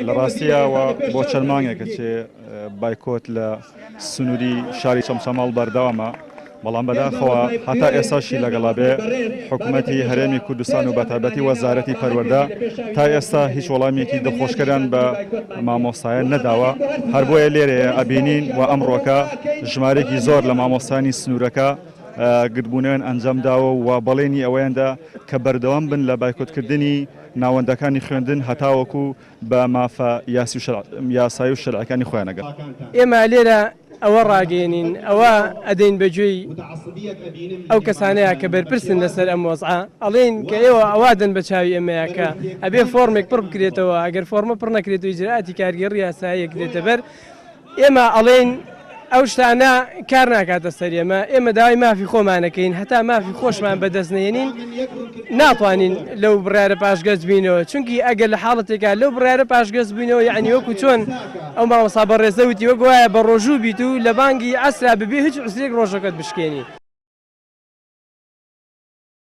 لە ڕاستییەوە بۆ چەند مانگێکە چێ بایکۆت لە سنووری شاری چەمچەماڵ بەردەوامە، بەڵام بەداخەوە هەتا ئێستاشی لەگەڵا بێ حکومەتی هەرێمی کوردستان و بەتایبەتی وەزارەتی پەروەردە تا ئێستا هیچ وەڵامێکی دڵخۆشکەریان بە مامۆستایان نەداوە، هەر بۆیە لێرەیە ئەبینین و ئەمڕۆکە ژمارەیەکی زۆر لە مامۆستایانی سنوورەکە گردبوونەوەیان ئەنجام داوە و بەڵێنی ئەوەیان دا کە بەردەوام بن لە بایکۆتکردنی ناوەندەکانی خوێندن هەتاوەکو بە مافە یاسایی و شەرعیەکانی خۆیان ئەگەن. ئێمە لێرە ئەوە ڕاگەیەنین، ئەوە ئەدەین بە گوێی ئەو کەسانەیا کە بەرپرسن لەسەر ئەم وەزعە، ئەڵێین کە ئێوە ئەوە دەن بە چاوی ئێمەیا کە ئەبێ فۆرمێک پڕ بکرێتەوە، ئەگەر فۆرمە پڕ نەکرێتەوە ئیجرائاتی کارگێڕی یاسایی ئەکرێتە بەر. ئێمە ئەڵێین ئەو شتانە کار ناکاتە سەر ئێمە، ئێمە داوای مافی خۆمانەکەین، هەتا مافی خۆشمان بەدەست نەیەنین ناتوانین لەو بڕیارە پاشگەز بینەوە، چونکی ئەگەر لە حاڵەتێکا لەو بڕیارە پاشگەز بووینەوە یەعنی وەکو چۆن ئەو مامۆستا بەڕێزە وتی وەک وایە بە ڕۆژوو بیت و لە بانگی عەسرا ببێ هیچ عوزرێک ڕۆژەکەت بشکێنی.